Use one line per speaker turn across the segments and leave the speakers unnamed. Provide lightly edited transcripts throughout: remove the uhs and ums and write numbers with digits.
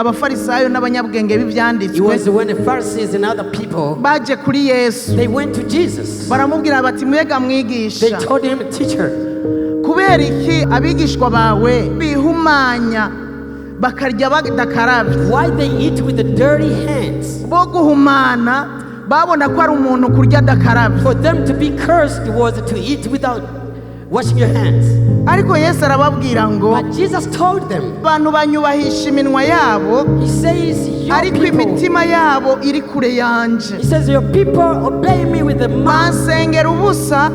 Abafarisayo n'abanyabwenge
It
b'ibyanditswe
was when the Pharisees and other people,
baje kuri Yesu,
they went to Jesus.
baramubwira bati: "Mwega,
They
mwigisha,
told him, 'Teacher,
kubera iki abigishwa bawe bihumanya bakarya badakarabye?"
why they eat with the dirty hands?"
Bo guhumana babona ko ari umuntu kurya adakarabye.
For them to be cursed was to eat without washing your hands.
Ariko Yesu arababwira ngo:
But Jesus told them,
"Abantu banyubahisha iminwa yabo,
He says, your
ariko
people,
imitima yabo iri kure yanje.
He says, 'Your people obey me with the mouth.'
Bansengera ubusa,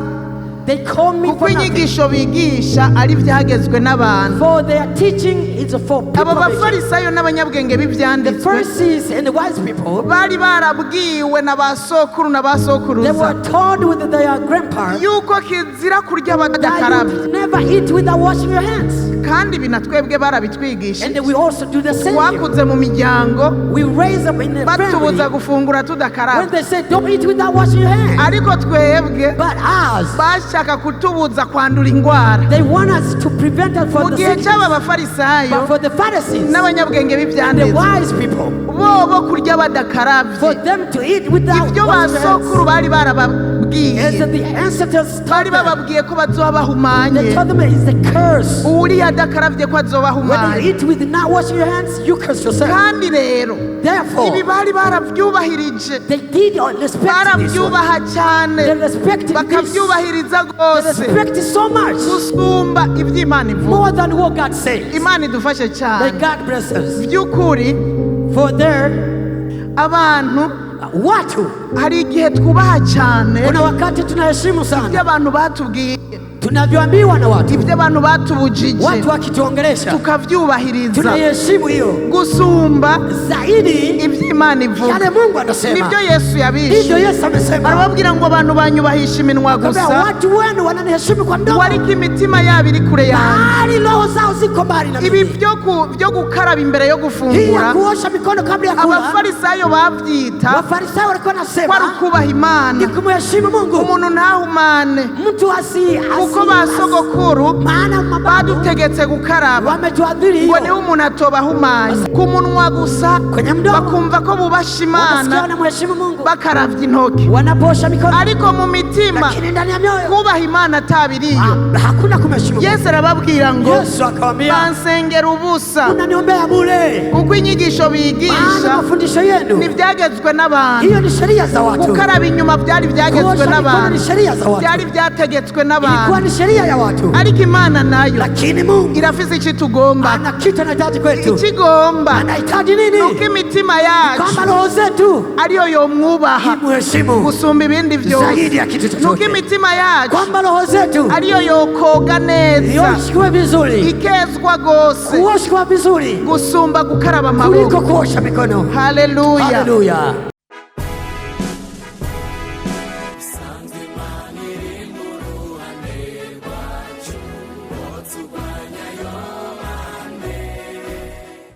They call me
kuko
for nothing.
inyigisho bigisha ari ibyagezwe n'abantu."
For their teaching is for people
Aba
making."
bafarisayo n'abanyabwenge
The
b'ibyanditswe
Pharisees and the wise people,
bari barabwiwe na ba sokuru na ba
they
sokuruza
were taught with their grandpa
yuko kizira kurya
that
badakarabye.
you never eat without washing your hands.
Kandi ibi na twebwe barabitwigishije.
And we also do the same here.
Twakuze mu miryango
We raise up in the family
batubuza gufungura
when
tudakarabye.
they say don't eat without washing your hands.
Ariko twebwe
But us,
bashaka kutubuza kwandura indwara.
they want us to prevent us
Mu
from the
gihe
sickness.
cy'aba bafarisayo
But for the Pharisees,
n'abanyabwenge
the
b'ibyanditswe,
wise people,
bo bo kurya badakaravye,
for them to eat without
ibyo ba
washing their hands,
sokuru bari barababwiye,
as the ancestors
bari
taught them,
bababwiye ko bazoba bahumanye.
they told them it's a curse.
Uwuriye adakaravye ko azoba
When you
ahumanye.
eat with not washing your hands, you curse yourself.
Kandi rero ibi
Therefore,
bari baravyubahirije,
they did respect this one.
baravyubaha cyane,
They respected this.
bakavyubahiriza
They
rwose
respect it so much,
gusumba ibyo Imana ivuga.
more than what God says.
Imana idufashe
May
cyane.
God bless us.
By'ukuri,
For there,
abantu,
watu,
hari igihe twubaha cyane
kuna wakati tunaheshimu
ibyo
sana
abantu batubwiye,
tunavyoambiwa na watu,
ibyo abantu batubujije,
watu wakituongelesha,
tukavyubahiriza
tunaiheshimu hiyo
gusumba
zaidi
ibyo Imana ivuga.
yale Mungu anasema.
Nibyo Yesu
Ndivyo
yabishe.
Yesu amesema,
Arababwira ngo: "Abantu banyubahisha iminwa
kwamba
gusa,
watu wenu wananiheshimu kwa mdomo,
ariko imitima yabo iri kure yanjye."
bali roho zao ziko mbali na
Ibi
mimi.
byo gukaraba imbere yo
Hii ya
gufungura,
kuosha mikono kabla ya kula,
Abafarisayo bavyita
Wafarisayo walikuwa
ko ari
nasema
ukubaha Imana,
ni kumheshimu Mungu,
umuntu ntahumane,
mtu asi,
kuko ba sogokuru
maana mababu
badutegetse gukaraba,
wametuadhiri
ngo
hiyo
niho umuntu atoba ahumanye. Ku munwa gusa
kwenye mdomo,
bakumva ko bubasha
wanasikia
Imana
wanamheshimu Mungu
bakaravya intoki,
wanaposha mikono,
ariko mu mitima
lakini ndani ya mioyo
kubaha Imana atabiriyo.
Hakuna kumheshimu Mungu.
Yesu arababwira ngo:
Yesu akawambia,
"Bansengera ubusa,
unaniombea bure,
kuko inyigisho
maana
bigisha
mafundisho yenu
ntibyagezwe n'abantu."
hiyo ni sheria za watu.
Gukaraba inyuma byari byagezwe
Kuosha mikono ni
n'abantu,
sheria za watu,
byari byategetswe
ilikuwa
n'abantu,
ni sheria ya watu,
ariko Imana nayo
lakini Mungu
irafise icyo itugomba.
Ana kitu anahitaji kwetu.
Icyo igomba
Anahitaji nini?
nuko imitima yacu
Kwamba roho zetu
ariyo yomwubaha
imheshimu
gusumba ibindi byose,
zaidi ya kitu
nuko
chochote,
imitima yacu
kwamba roho zetu
ariyo yokoga neza,
ioshwe vizuri,
ikezwa rwose
kuoshwa vizuri
gusumba gukaraba
kuliko
amaboko.
kuosha mikono.
Haleluya.
Haleluya!